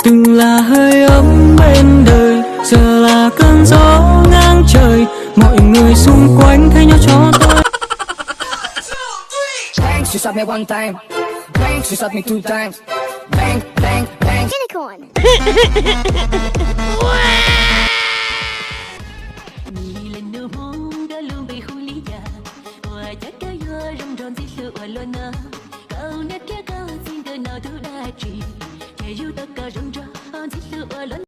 Từng là hơi ấm bên đời, giờ là cơn gió ngang trời, mọi người xung quanh thay nhau cho tôi. Bang, she shot me one time. Bang, she shot me two times. Bang, bang, bang. Unicorn. Ib leeg nug Hmoob koj lub npe hu li cas, ua cas koj yuav zoo nrog Ntxwg Hlub ua luaj no. Koj niam thiab koj txiv nkawd noj tus dab tsi, ces yug tau koj zoo nrog Ntxwg Hlub ua luaj no.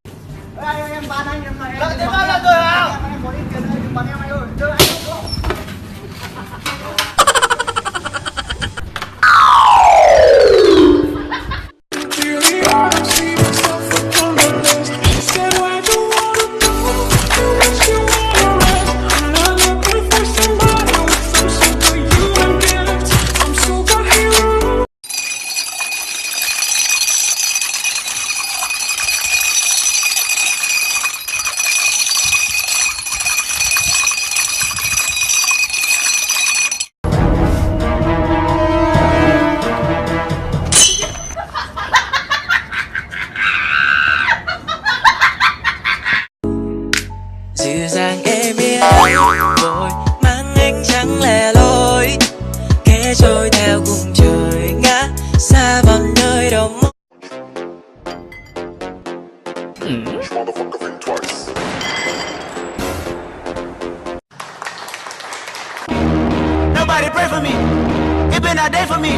Dịu dàng em yêu, vội mang anh chẳng lẻ loi, kẻ trôi theo khung trời ngã xa vào nơi đâu mong. Nobody pray for me. It been a day for me.